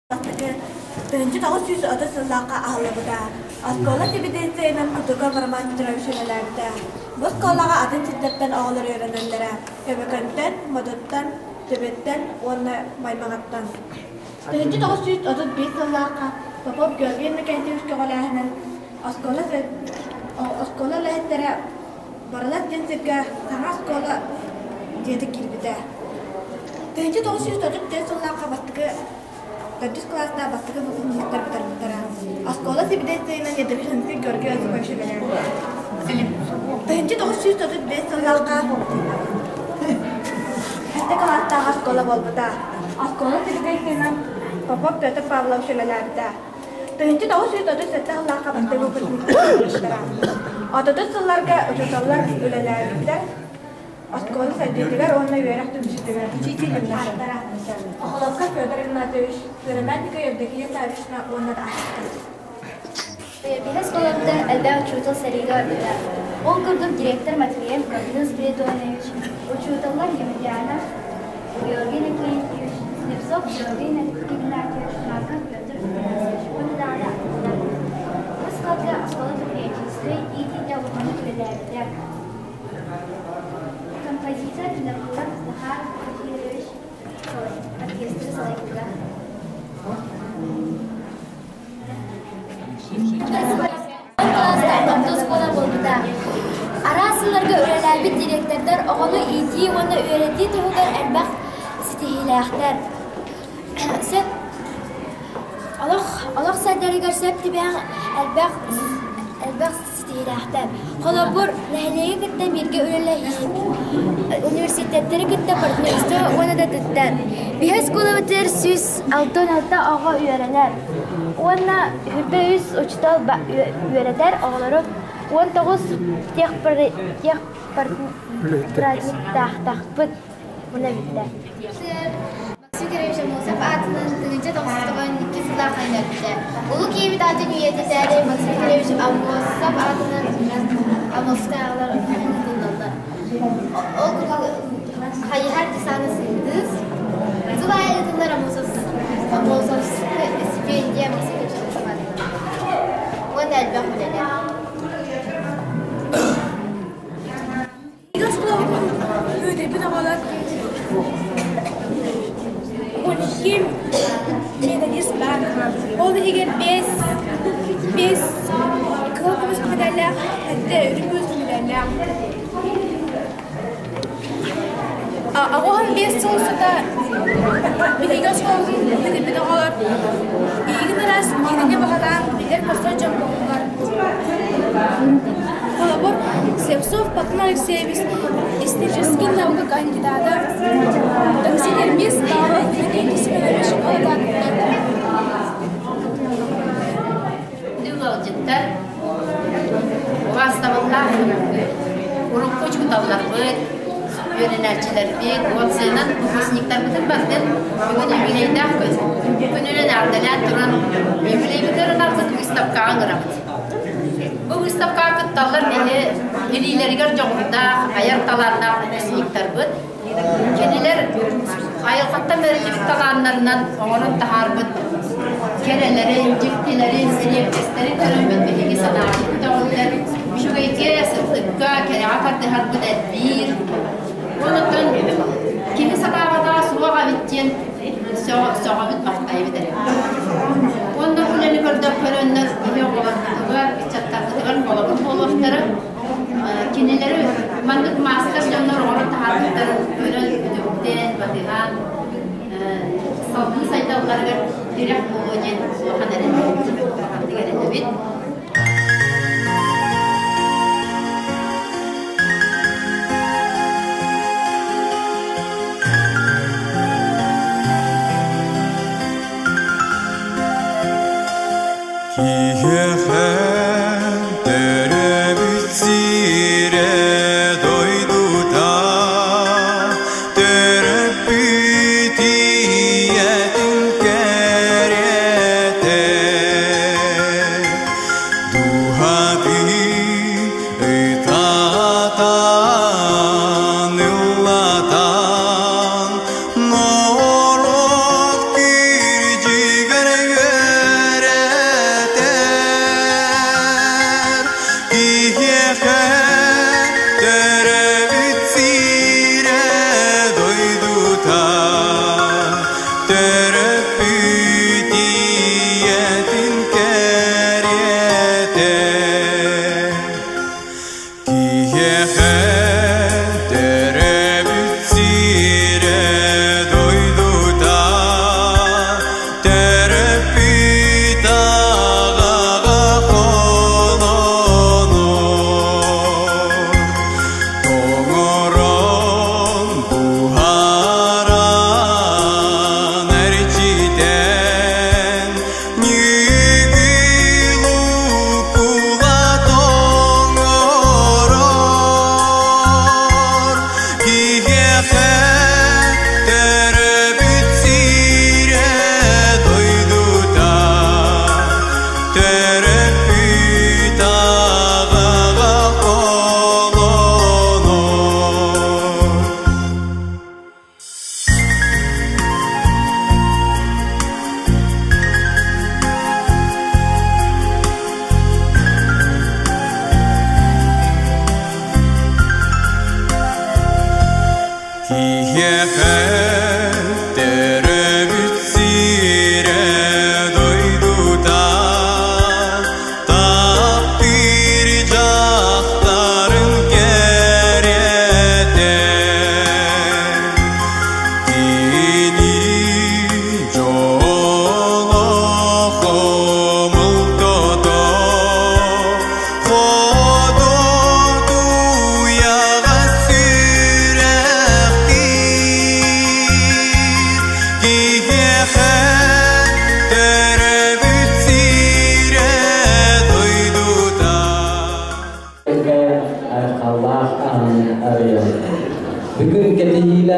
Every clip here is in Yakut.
Бастакы 1930 сыллаахха аһыллыбыта. Оскуола сэбиэдиссэйинэн Кутуков Роман Петрович үлэлээбитэ. Бу оскуолаҕа атын сирдэртэн оҕолор үөрэнэллэрэ: Көбөкөнтөн, Модуттан, Төбөттөн уонна Маймаҕаттан. 1935 сыллаахха Попов Георгий Иннокентьевич көҕүлээһинэн оскуола оскуола үлэһиттэрэ Барылас диэн сиргэ саҥа оскуола дьиэтэ киирбитэ. 1934 сыллаахха бастакы Төрдүс кылаастаах бастакы выпускниктар бүтэрбиттэрэ. Оскуола сэбиэдиссэйинэн Ядовишинский Георгий Осипович үлэлээбитэ. 1935 сыллаахха сэттэ кылаастаах оскуола буолбута. Оскуола сэбиэдиссэйинэн Попов Петр Павлович үлэлээбитэ. 1937 сыллаахха бастакы выпускниктар бүтэрбиттэрэ. Отутус сылларга учууталлар үлэлээбиттэр. Оскуола сайдыытыгар уонна үөрэх түмсүүтүгэр ааттара Охоловка Федор Игнатьевич, Сыромятникова Евдокия Саввична уонна да ааспыттар. Биһи оскуолабытыгар элбэх учуутал сэриигэ барбыта. Ол курдук директор Матвеев Гаврил Спиридонович, учууталлар Емельянов Георгий Иннокентьевич, Слепцов Георгий Игнатьевич, Марков Петр Афанасьевич уонна даҕаны атыттар. Бу сылга оскуола патриотическай иитиитэ улаханнык үлэлээбитэ. Композитор Винокуров Захар Васильевич оркестры салайбыта. Кылаастаах оскуола буолбута. Араас сылларга үлэлээбит директордар оҕону иитии уонна үөрэтии туһугар элбэх ситиһиилээхтэр. Сөп олох олох сайдарыгар сөп түбэһэн элбэх элбэх ситиһиилээхтэр. Холобур, нэһилиэги кытта бииргэ үлэлэһии, университеттары кытта партнерство уонна да атыттар. Биһи оскуолабытыгар 166 оҕо үөрэнэр уонна 23 учуутал үөрэтэр оҕолору 19 техпраздниктаахтахпыт. Муна бүттэ. Максим Кирович Аммосов аатынан 1992 сыллаах өлбүтэ. Улуу киһибит аатын үйэтитээри Максим Кирович Аммосов аатынан Аммосовтааҕылар ыытыллаллар. Ол курдук хайыһар десана сындыыс. Сыл аайы ыытыллар Аммосовскай стипендия Максим Кирович Аммосов аатынан. Уонна элбэх үлэлэр. Үөдэйбит оҕолор 12 методист баар. Ол иһигэр 5 кыһыл көмүс медаллаах, сэттэ үрүҥ көмүс медаллаах. 85 сыл устата биһиги оскуолабытын бүтэрбит оҕолор иигин араас иитэни баҕалаан билэр-көрсөр дьон буоллулар. Холобур, Слепцов Платон Алексеевич историческай наука кандидата, таксидермист Павел Иннокентий Семенович Олодатовтар. Ыалдьыттар, убаастабыллаах урукку учууталларбыт, үөрэнээччилэрбит, уопсайынан выпускниктарбытын барытын бүгүн юбилейдаах күн. Күнүнэн эҕэрдэлээн туран юбилейбытыгар ынарбыт выставкаҕа ыҥырабыт. Бу выставкаҕа кытталлар эһи илиилэригэр дьоҕурдаах, айар талааннаах выпускниктарбыт. Кинилэр айылҕаттан бэриллибит талааннарынан оҥорон таһаарбыт кэрэлэрин, дьиктилэрин, эриэккэстэрин көрөммүт биһиги санаабыт көтөҕүллэр, үчүгэйгэ, сырдыкка, кэрэҕэ тардыһарбыт элбиир. Онон киһи санаабатаҕа суох эбит диэн сөҕөбүт, махтайбыт эрэ. Уонна бу үлэни көрдөхпөрөннөр биһи оҕолорбутугар, ыччаттарбытыгар холобур буолуохтара. Кинилэри маннык маастар дьоннор оҥорон таһаарбыттарын көрөн, үтүктэн, батыһан, салгыы сайдалларыгар тирэх буолуо диэн улахан эрэнэбит. Киһиэхэ төрөөбүт сирэ дойдута, төрөппүт ийэтин кэриэтэ. Дууһатын ытатан, ыллатан, норуот кирдьигэр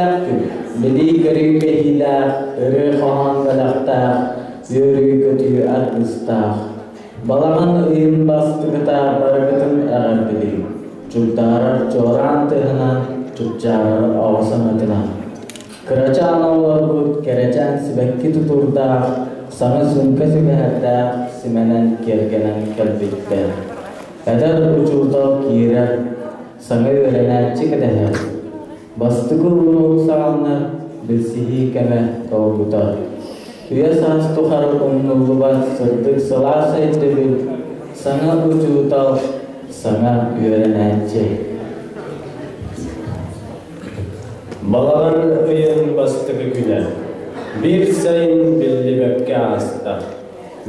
Үөрүүлээх күн, билии-көрүү кэһиилээх, ырыа-хоһоон бэлэхтээх, үөрүү-көтүү аргыстаах. Балаҕан ыйын бастыгыта барыгытын эҕэрдэлиир, чугдаарар чуораан тыаһынан, чупчаарар оҕо саҥатынан. Кырачаан оҕолорбут кэрэчээн сибэкки тутуурдаах, саҥа суумка сүгэһэрдээх симэнэн киэргэнэн кэлбиттэр. Эдэр учуутал киирэр, саҥа үөрэнээччи кэтэһэр. Бастакы уруок саҕана билсиһии кэмэ долгутар. Үйэ саас тухары умнуллубат сырдык сылаас өйдөбүл, саҥа учуутал, саҥа үөрэнээччи. Балаҕан ыйын бастакы күнэ. Биир сайын биллибэккэ ааста.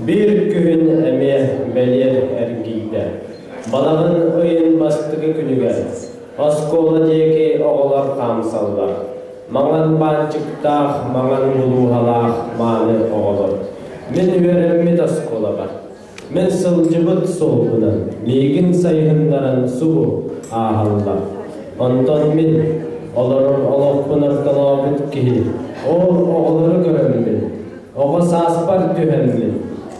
Биир күһүн эмиэ бэлиэр эргийдэ. Балаҕан ыйын бастакы күнүгэр оскуола диэки оҕолор хаамсаллар. Маҥан баанчыктаах, маҥан булууһалаах мааны оҕолор. Мин үөрэммит оскуолабар. Мин сылдьыбыт суолбунан миигин сайыһыннаран субу ааһаллар. Онтон мин олорор олохпун ортолообут киһи ол оҕолору көрөммүн, оҕо сааспар түһэммин,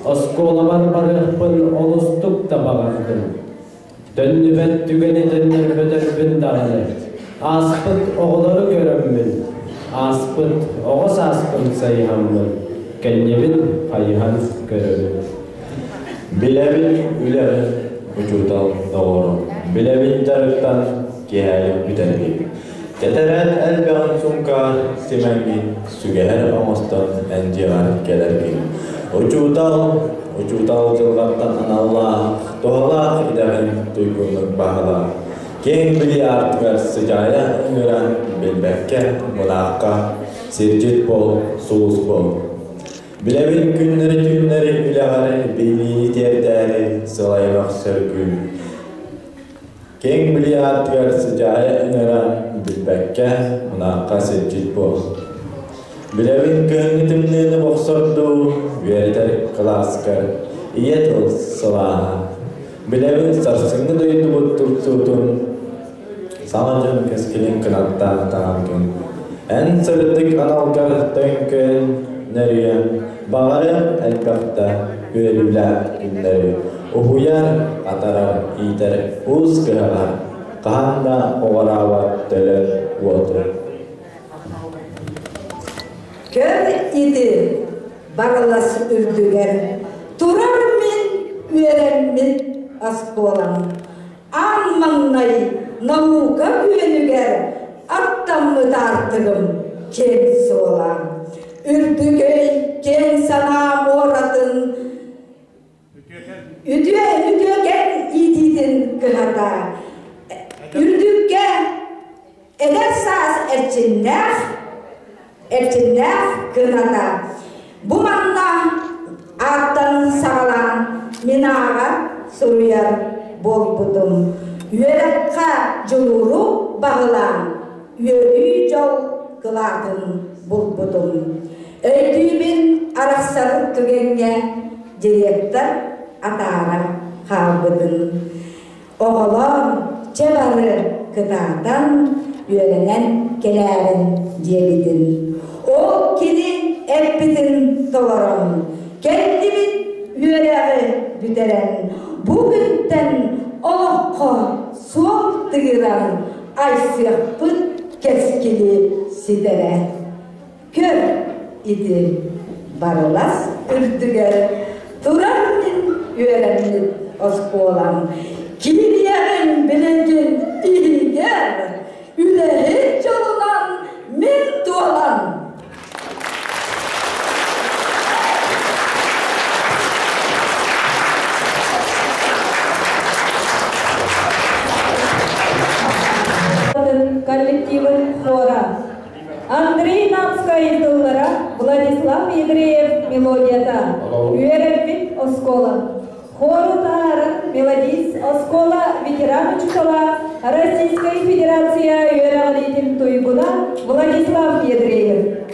оскуолабар барыахпын олустук да баҕардым. Төннүбэт түгэни төннөрбөтөрбүн даҕаны, ааспыт оҕолору көрөммүн, ааспыт оҕо сааспын сайыһаммын, кэннибин хайыһан көрөбүн. Билэбин үлэбин учуутал доҕорум, билэбин дьарыктан киэһэлик бүтэрбит. Тэтэрээт элбэҕин сумка симэҥҥин сүгэһэр оҥостон эн дьиэҕэр кэлэргин. Учуутал, учуутал дьылҕаттан аналлаах, туһалаах идэҕин туйгуннук баһылаа. Киэҥ билии аартыгар сыдьаайа ыҥыран билбэккэ мунаахха сирдьит буол, сулус буол. Билэбин күннэри-түүннэри үлэҕэр билиини тиэрдээри сылайымах сөргүн. Киэҥ билии аартыгар сыдьаайа ыҥыран билбэккэ мунаахха сирдьит буол. Билэбин кыһыҥҥы тымныыны бохсордуу үөрэтэр кылааскар ийэ тыл сылааһа. Билэбин сарсыҥҥы дойдубут тупсуутун саҥа дьон кэскилин кынаттаан таҥаргын. Эн сырдык аналгар төҥкөн нөрүйэн, баҕарыам элбэхтэ үөрүүлээх күннэри уһуйар, атарар, иитэр уус кыһаҕар хаһан да оҕораабат төлөн уоту. Көр ити барылас үрдүгэр турар мин үөрэммит оскуолам. Аан маҥнай наука күөнүгэр аттаммыт аартыгым киэҥ суола. Үрдүкэй киэҥ санаа муоратын үтүө үтүөкэн иитиитин кыһата. Үрдүккэ эдэр саас эрчимнээх, эрчимнээх кыната. Бу манна ааттан саҕалаан мин ааҕар, суруйар буолбутум. Үөрэххэ дьулууру баһылаан, үөрүү дьол кылаатын булбутум. Өйдүүбүн арахсар түгэҥҥэ директор атаара хаалбытын. Оҕолор чэ бары кытаатан үөрэнэн кэлээрин диэбитин. Ол кини эппитин толорон, кэллибит үөрэҕи бүтэрэн, бу күнтэн олоххо суол тыгыран айсыахпыт кэскили ситэрэ. Көр ити барылас үрдүгэр турар мин үөрэммит оскуолам. Киириэҕим билигин иһигэр, үлэһит дьолунан мин туолан. Коллективын хора. Андрей Намскай тыллара, Владислав Ядреев мелодията. Үөрэппит оскуола. Хору таһааран мелодист оскуола ветеран учуутала Российскай Федерация үөрэҕириитин туйгуна Владислав Ядреев.